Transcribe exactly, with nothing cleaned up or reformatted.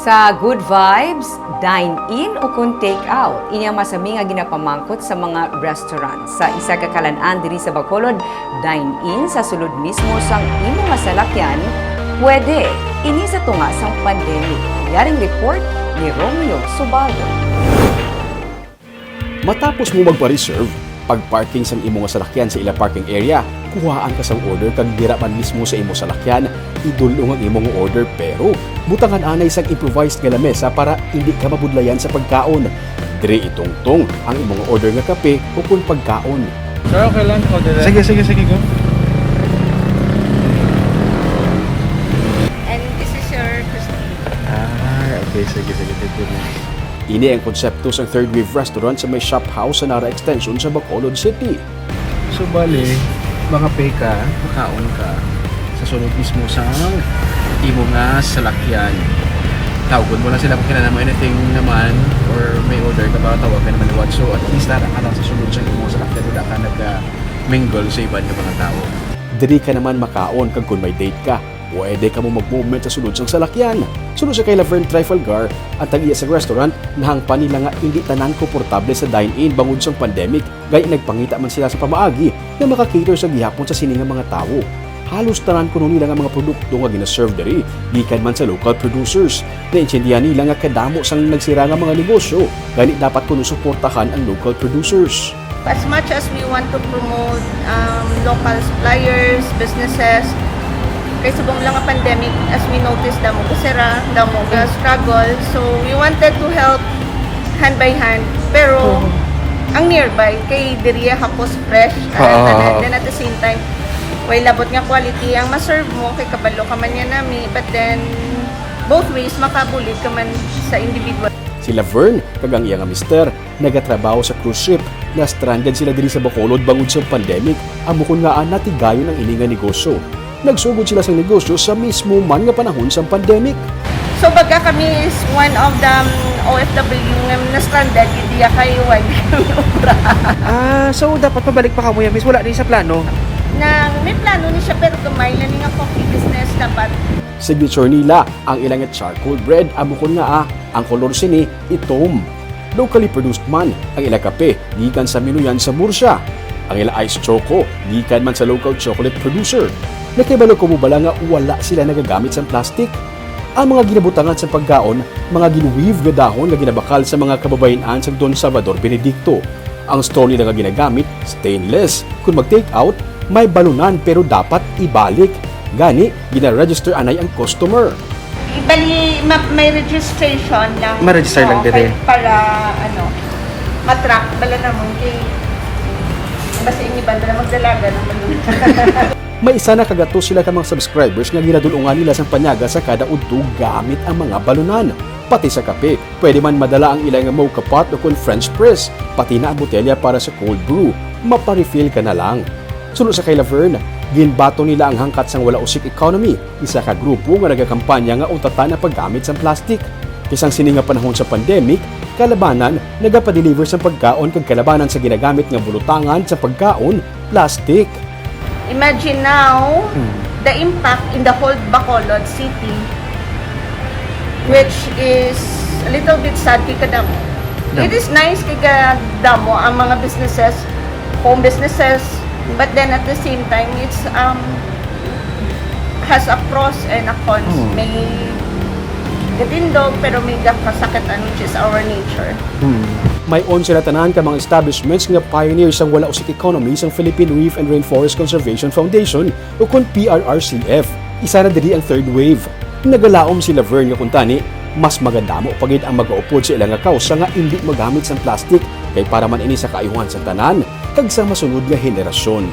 Sa good vibes, dine-in ukon take-out? Ini ang masami nga ginapamangkot sa mga restaurant. Sa isa ka kalan-an diri sa Bacolod, dine-in sa sulod mismo sang imo nga salakyan, pwede. Ini sa tunga sang pandemic. Yaring report ni Romeo Subaldo. Matapos mo magpa-reserve, pag-parking sang imo nga salakyan sa ila parking area, kuhaan ka sang order kag dira man mismo sa imo salakyan, idul-ong ang imo nga order, pero butangan anay sang improvised nga lamesa para indi ka mabudlayan sa pagkaon. Diri itungtong ang imo nga order nga kape ukon pagkaon. Sir, okay lang ko dire. Sige, sige, sige, go. And this is your customer. Ah, okay. Sige, sige. Thank you, ma'am. Ini ang konsepto sang Third Wave Restaurant sa may Shop House sa Nara Extension sa Bacolod City. So, bali, makape ka, makaon ka sa sulod mismo sang imo nga salakyan. Tawgon mo lang sila kung kinahanglan mo anything naman or may order ka ba, tawag ka naman liwat. So, at least, nara ka lang sa sulod sang imo nga salakyan, wala ka nag-mingle sa iban nga mga tao. Diri ka naman makaon kag kon may date ka, pwede kamo mag-movement sa sulod sang salakyan. Suno sa kay Laverne Trafalgar, ang tag-iya sang restaurant, nahangpan nila nga indi tanan komportable sa dine-in bangod sang pandemic, gani nagpangita man sila sa pamaagi nga maka-cater sa gihapon sa sini nga mga tawo. Halos tanan kuno nila nga mga produkto nga gina-serve diri gikan man sa local producers. Naintindihan nila nga kadamo sang nagsira nga mga negosyo, gani dapat kuno suportahan ang local producers. As much as we want to promote, um, local suppliers, businesses, kay subong lang nga pandemic, as we noticed, damo gasira, damo ga-struggle. So, we wanted to help hand by hand. Pero, ang nearby, kay diri hapos fresh, ah, tanan. Then at the same time, way labot nga quality ang ma-serve mo, kay kabalo ka man niya nami. But then, both ways, makabulig ka man sa individual. Si Laverne kag ang iya nga mister nagatrabaho sa cruise ship. Na-stranded sila diri sa Bacolod bangod sa pandemic, amo kon ngaa natigayon ang ini nga negosyo. Nagsugod sila sang negosyo sa mismo man nga panahon sang pandemic. So, baga kami is one of the, um, O F W nga na-stranded, gid diya kay wala kami obra. Ah, so dapat pabalik pa kamo yan, miss? Wala ni sa plano? Na, may plano ni siya, pero gamay lang ni nga coffee business dapat. Signature nila ang ilang charcoal bread, amo kon ngaa ang kolor sini itom. Locally produced man ang ila kape gikan sa Minuyan sa Murcia. Ang ila ice choco gikan man sa local chocolate producer. Nakahibalo kamo bala nga wala sila nagagamit sang plastic? Ang mga ginabutangan sang pagkaon, mga gin-weave nga dahon nga ginabakal sa mga kababayen-an sang Don Salvador Benedicto. Ang straw nila nga ginagamit, stainless. Kung mag-take out, may balunan pero dapat ibalik. Gani, gina-register anay ang customer. Bali, ma-, may registration lang. Ma-register lang. Oo, diri. Kay para, ano, ma-track bala namon kay basta inyo ba na magdalaga naman. May isa na kagatos sila ka mga subscribers nga ginadul-ungan nila sang panyaga sa kada udto gamit ang mga balunan. Pati sa kape, pwede man madala ang ila nga mocha pot o kon French press, pati na ang botelya para sa cold brew. Mapa-refill ka na lang. Suno sa kay Laverne, ginbaton nila ang hangkat sang Wala Usik Economy, isa ka grupo nga nagakampanya nga utatan ang paggamit sang plastic. Kay sang sini nga panahon sa pandemic, kalabanan nagapadeliver sang pagkaon kag kalabanan sa ginagamit nga bulutangan sa pagkaon, plastic. Imagine now, hmm, the impact in the whole Bacolod City, which is a little bit sad kay kadamo. Damo. It is nice kay kadamo ang mga businesses, home businesses, but then at the same time, it's, um, has a pros and a cons. Hmm. May gatindog, pero may gakasakitan, which is our nature. Hmm. May onse na tanan ka mga establishments nga pioneer sang Wala Usik Economy sang Philippine Reef and Rainforest Conservation Foundation o kon P R R C F. Isa na diri ang Third Wave. Nagalaom si Laverne nga kuntani, mas magadamo pa gid ang magaupod sa ila nga kawsa nga indi magamit sang plastic, kay para man ini sa kaayuhan sa tanan kag sa masunod nga henerasyon.